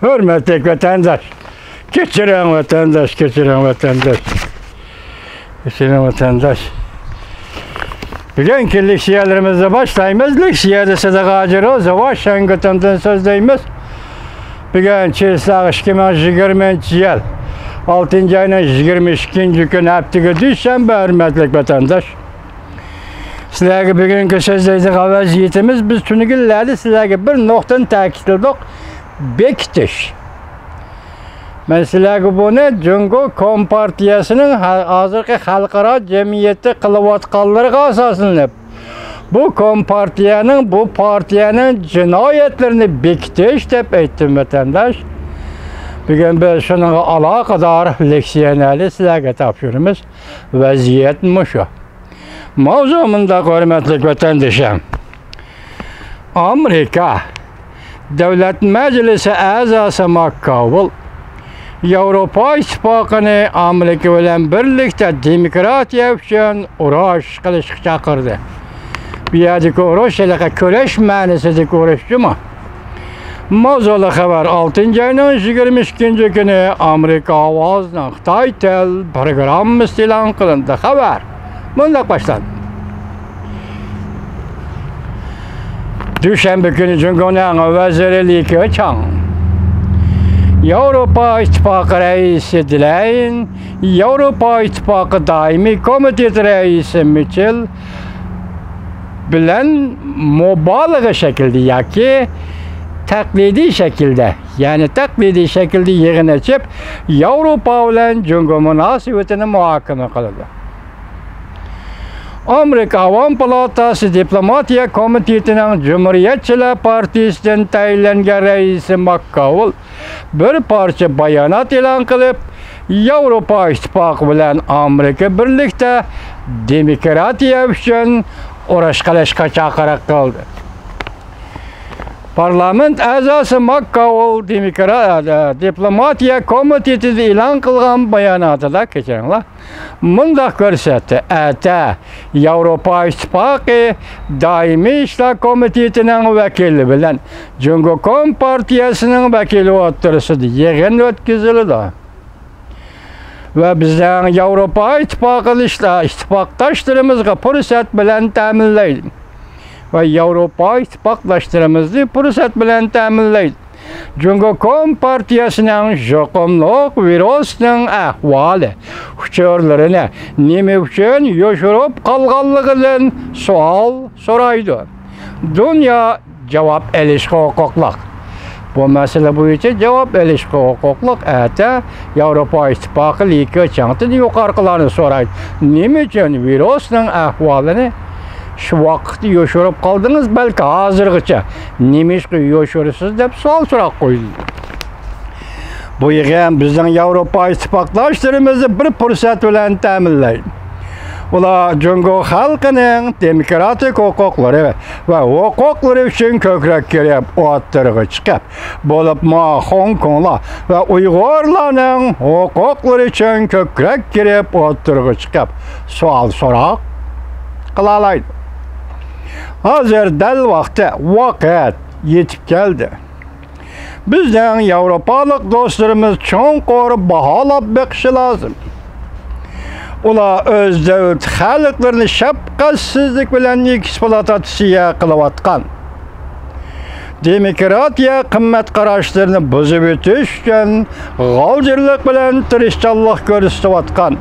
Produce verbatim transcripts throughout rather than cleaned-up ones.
ھۆرمەتلىك ۋەتەنداش، كەچۈرۈڭ ۋەتەنداش، كەچۈرۈڭ ۋەتەنداش، كەچۈرۈڭ ۋەتەنداش. بۈگۈنكى لېكسىيەلىرىمىزنى باشلايمىز. لېكسىيەدە سىدىق ھاجى روزا ۋاشىنگتوندىن سۆزلەيمىز. بۈگۈن چېسلاق ئىككى مىڭ يىگىرمىنچى يىل، ئالتىنچى ئاينىڭ يىگىرمە ئىككىنچى كۈنى، ھەپتىگە دۈشەنبە، ھۆرمەتلىك ۋەتەنداش. سىلەرگە بۈگۈنكى سۆزلەيدىغان ۋەزىيىتىمىز، بىز تۈنۈگۈنلەردە سىلەرگە بىر نۇقتىنى تەكىتلىدۇق. بېكىتىش. مەن سىلەرگە بۇنى جۇڭگو كومپارتىيەسىنىڭ ھە-، ھازىرقى خەلقئارا جەمئىيەتتە قىلىۋاتقانلىرىغا ئاساسلىنىپ، بۇ كومپارتىيەنىڭ، بۇ پارتىيەنىڭ جىنايەتلىرىنى بېكىتىش دەپ ئېيتتىم، ۋەتەنداش. بۈگۈن بىز شۇنىڭغا ئالاقىدار لېكسىيەنى ھەلى سىلەرگە تاپشۇرىمىز. ۋەزىيەت مۇشۇ. ماۋزۇ مۇنداق، ھۆرمەتلىك ۋەتەندىشىم. ئامېرىكا دۆلەت مەجلىسى ئەزاسى ماككاۋول ياۋروپا ئىتتىپاقىنى ئامېرىكا بىلەن بىرلىكتە دېموكراتىيە ئۈچۈن ئۇرۇش قىلىشقا چاقىردى. بۇ يەردىكى ئۇرۇش ھېلىقى كۈرەش مەنىسىدىكى ئۇرۇش جۇمۇ. ماۋزۇلۇق خەۋەر، ئالتىنچى ئاينىڭ يىگىرمە ئىككىنچى كۈنى ئامېرىكا ئاۋازىنىڭ خىتاي تىل پروگراممىسى ئېلان قىلىندى. خەۋەر مۇنداق باشلاندى. دۈشەنبە كۈنى جۇڭگونىڭ ۋەزىرى لى كېچاڭ ياۋروپا ئىتتىپاقى رەئىسى دېلەين، ياۋروپا ئىتتىپاقى دائىمىي كومىتېتى رەئىسى مىچېل بىلەن مۇبالىغە شەكلىدە ياكى تەقلىدىي شەكىلدە، يەنى تەقلىدىي شەكىلدە يىغىن ئېچىپ، ياۋروپا بىلەن جۇڭگو مۇناسىۋىتىنى مۇھاكىمە قىلىدۇ. ئامېرىكا ئاۋام پالاتاسى دىپلوماتىيە كومىتېتىنىڭ جۇمھۇرىيەتچىلەر پارتىيىسىدىن تەيىنلەنگەن رەئىسى ماككاۋول بىر پارچە بايانات ئېلان قىلىپ، ياۋروپا ئىتتىپاقى بىلەن ئامېرىكا بىرلىكتە دېموكراتىيە ئۈچۈن ئۇرۇش قىلىشقا چاقىرىق قىلدى. پارلامېنت ئەزاسى ماككاۋول دېموكرا-، دىپلوماتىيە كومىتېتىدا ئېلان قىلغان باياناتىدا، كەچۈرۈڭلار، مۇنداق كۆرسەتتى: ئەتە ياۋروپا ئىتتىپاقى دائىمىي ئىشلار كومىتېتىنىڭ ۋەكىلى بىلەن جۇڭگو كومپارتىيەسىنىڭ ۋەكىلى ئوتتۇرىسىدا يىغىن ئۆتكۈزۈلىدۇ ۋە بىزنىڭ ياۋروپا ئىتتىپاقى ئىتتىپاقداشلىرىمىزغا پۇرسەت بىلەن تەمىنلەيدۇ. ۋە ياۋروپا ئىتتىپاقداشلىرىمىزنى پۇرسەت بىلەن تەمىنلەيدۇ. جۇڭگو كومپارتىيەسىنىڭ يۇقۇملۇق ۋىرۇسنىڭ ئەھۋالى، ئۇچۇرلىرىنى نېمە ئۈچۈن يوشۇرۇپ قالغانلىقىدىن سوئال سورايدۇ. دۇنيا جاۋاب ئېلىشقا ھوقۇقلۇق. بۇ مەسىلە بويىچە جاۋاب ئېلىشقا ھوقۇقلۇق. ئەتە ياۋروپا ئىتتىپاقى لى كېچاڭدىن يۇقىرىقىلارنى سورايدۇ: نېمە ئۈچۈن ۋىرۇسنىڭ ئەھۋالىنى شۇ ۋاقىتتا يوشۇرۇپ قالدىڭىز، بەلكى ھازىرغىچە نېمىشقا يوشۇرىسىز دەپ سوئال سوراپ قويدى. بۇ يىغىن بىزنىڭ ياۋروپا ئىتتىپاقداشلىرىمىزنى بىر پۇرسەت بىلەن تەمىنلەيدۇ. ئۇلار جۇڭگو خەلقىنىڭ دېموكراتىك ھوقۇقلىرى ۋە ھوقۇقلىرى ئۈچۈن كۆكرەك كېرىپ ئوتتۇرىغا چىقىپ، بولۇپمۇ خوڭكوڭلار ۋە ئۇيغۇرلارنىڭ ھوقۇقلىرى ئۈچۈن كۆكرەك كېرىپ ئوتتۇرىغا چىقىپ، سوئال سوراق قىلالايدۇ. ھازىر دەل ۋاقتى، ۋاقىت يېتىپ كەلدى. بىزنىڭ ياۋروپالىق دوستلىرىمىز چوڭقۇر باھالاپ بېقىشى لازىم. ئۇلار ئۆز دۆلىتى خەلقلىرىنى شەپقەتسىزلىك بىلەن ئېكسپلۇئاتاتسىيە قىلىۋاتقان، دېموكراتىيە قىممەت قاراشلىرىنى بۇزۇۋېتىش ئۈچۈن غالجىرلىق بىلەن تىرىشچانلىق كۆرسىتىۋاتقان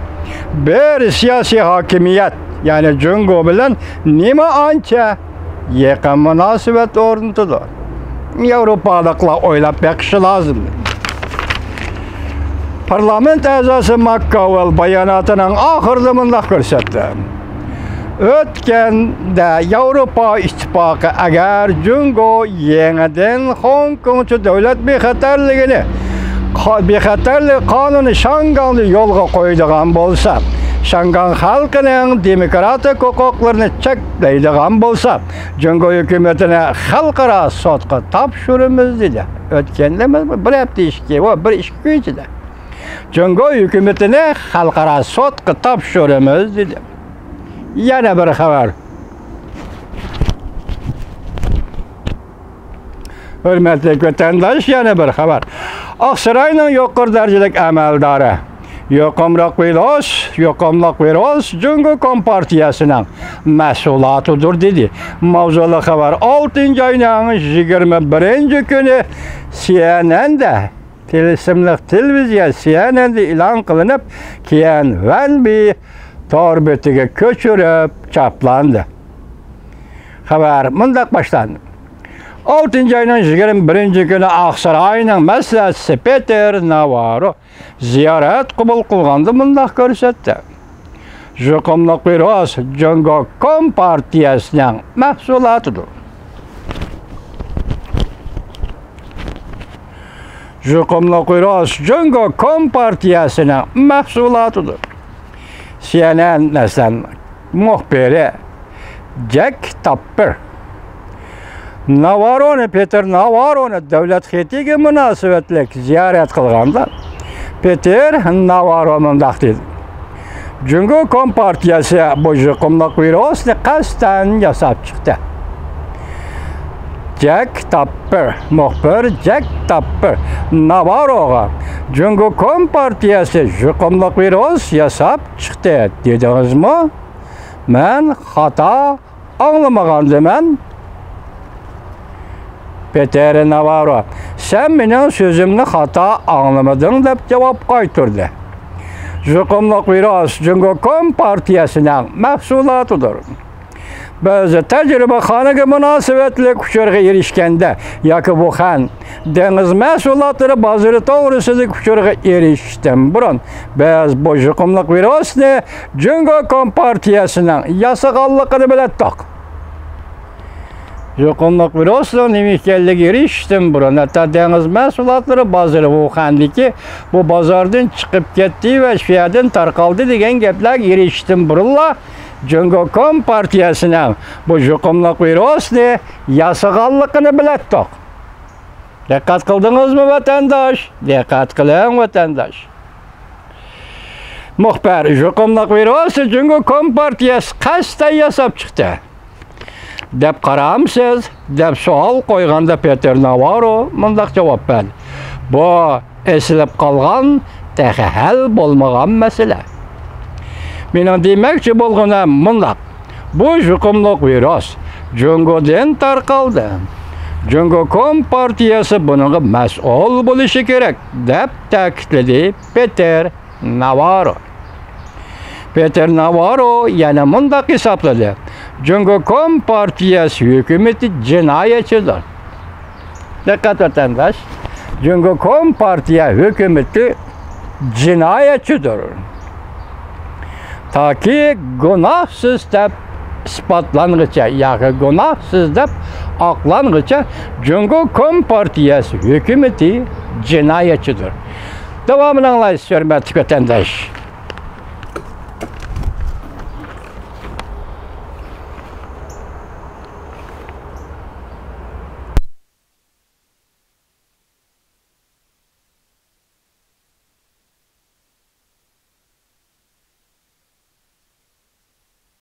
بىر سىياسىي ھاكىمىيەت، يەنى جۇڭگو بىلەن نېمە ئانچە يېقىن مۇناسىۋەت ئورنىتىدۇ. ياۋروپالىقلار ئويلاپ بېقىشى لازىم. پارلامېنت ئەزاسى ماككاۋېل باياناتىنىڭ ئاخىرىدا مۇنداق كۆرسەتتى: ئۆتكەندە ياۋروپا ئىتتىپاقى ئەگەر جۇڭگو يېڭىدىن خوڭكوڭچە دۆلەت بىخەتەرلىكىنى، قا-، بىخەتەرلىك قانۇنى شياڭگاڭدا يولغا قويىدىغان بولسا، شياڭگاڭ خەلقىنىڭ دېموكراتىك ھوقۇقلىرىنى چەكلەيدىغان بولسا، جۇڭگو ھۆكۈمىتىنى خەلقئارا سوتقا تاپشۇرىمىز، دېدى. ئۆتكەندە، بىر ھەپتە ئىككى، بىر ئىككى كۈن ئىچىدە جۇڭگو ھۆكۈمىتىنى خەلقئارا سوتقا تاپشۇرىمىز، دېدى. يەنە بىر خەۋەر. ھۆرمەتلىك ۋەتەنداش، يەنە بىر خەۋەر. ئاقساراينىڭ يۇقىرى دەرىجىلىك ئەمەلدارى، يۇقۇملۇق ۋىرۇس، يۇقۇملۇق ۋىرۇس جۇڭگو كومپارتىيەسىنىڭ مەھسۇلاتىدۇر، دېدى. ماۋزۇلۇق خەۋەر ئالتىنچى ئاينىڭ يىگىرمە بىرىنچى كۈنى سى ئېن ئېن دە، تىلسىملىق تېلېۋىزىيە سى ئېن ئېن دە ئېلان قىلىنىپ، كېيىن ۋەنبى تور بېتىگە كۆچۈرۈپ چاپلاندى. خەۋەر مۇنداق باشلاندى. ئالتىنچى ئاينىڭ يىگىرمە بىرىنچى كۈنى ئاقساراينىڭ مەسلىھەتچىسى پېتېر ناۋارو زىيارەت قوبۇل قىلغاندا مۇنداق كۆرسەتتى. يۇقۇملۇق ۋىرۇس جۇڭگو كومپارتىيەسىنىڭ مەھسۇلاتىدۇر. يۇقۇملۇق ۋىرۇس جۇڭگو كومپارتىيەسىنىڭ مەھسۇلاتىدۇر. سى ئېن ئېن، مەسىلەن، مۇخبىرى جەك تاپپېر ناۋارونى، پېتېر ناۋارونى دۆلەت خېتىگە مۇناسىۋەتلىك زىيارەت قىلغاندا، پېتېر ناۋارو مۇنداق دېدى: جۇڭگو كومپارتىيەسى بۇ يۇقۇملۇق ۋىرۇسنى قەستەن ياساپ چىقتى. جەك تاپپېر، مۇخبىر جەك تاپپېر ناۋاروغا جۇڭگو كومپارتىيەسى يۇقۇملۇق ۋىرۇس ياساپ چىقتى دېدىڭىزمۇ؟ مەن خاتا ئاڭلىمىغاندىمەن. پېتېر ناۋارو، سەن مېنىڭ سۆزۈمنى خاتا ئاڭلىمىدىڭ، دەپ جاۋاب قايتۇردى. يۇقۇملۇق ۋىرۇس جۇڭگو كومپارتىيەسىنىڭ مەھسۇلاتىدۇر. بىز تەجرىبىخانىگە مۇناسىۋەتلىك ئۇچۇرغا ئېرىشكەندە ياكى ۋۇخەن دېڭىز مەھسۇلاتلىرى بازىرى توغرىسىدىكى ئۇچۇرغا ئېرىشىشتىن بۇرۇن، بىز بۇ يۇقۇملۇق ۋىرۇسنى جۇڭگو كومپارتىيەسىنىڭ ياسىغانلىقىنى بىلەتتۇق. يۇقۇملۇق ۋىرۇسنىڭ نېمە ئىكەنلىكىگە ئېرىشىشتىن بۇرۇن، ھەتتا دېڭىز مەھسۇلاتلىرى بازىرى ۋۇخەندىكى بۇ بازاردىن چىقىپ كەتتى ۋە شۇ يەردىن تارقالدى دېگەن گەپلەرگە ئېرىشىشتىن بۇرۇنلا، جۇڭگو كومپارتىيەسىنىڭ بۇ يۇقۇملۇق ۋىرۇسنى ياسىغانلىقىنى بىلەتتۇق. دىققەت قىلدىڭىزمۇ، ۋەتەنداش؟ دىققەت قىلىڭ، ۋەتەنداش. مۇخبىر، يۇقۇملۇق ۋىرۇسنى جۇڭگو كومپارتىيەسى قەستەن ياساپ چىقتى، دەپ قارامسىز؟ دەپ سوئال قويغاندا، پېتېر ناۋارو مۇنداق جاۋاب بەردى: بۇ ئېسىلىپ قالغان، تېخى ھەل بولمىغان مەسىلە. مېنىڭ دېمەكچى بولغىنىم مۇنداق: بۇ يۇقۇملۇق ۋىرۇس جۇڭگودىن تارقالدى. جۇڭگو كومپارتىيەسى بۇنىڭغا مەسئۇل بولۇشى كېرەك، دەپ تەكىتلىدى پېتېر ناۋارو. پېتېر ناۋارو يەنە مۇنداق ھېسابلىدى: جۇڭگو كومپارتىيەسى ھۆكۈمىتى جىنايەتچىدۇر. دىققەت، ۋەتەنداش! جۇڭگو كومپارتىيە ھۆكۈمىتى جىنايەتچىدۇر. تاكى گۇناھسىز دەپ ئىسپاتلانغىچە ياكى گۇناھسىز دەپ ئاقلانغىچە جۇڭگو كومپارتىيەسى ھۆكۈمىتى جىنايەتچىدۇر. داۋامىنى ئاڭلايسىز، ھۆرمەتلىك ۋەتەنداش.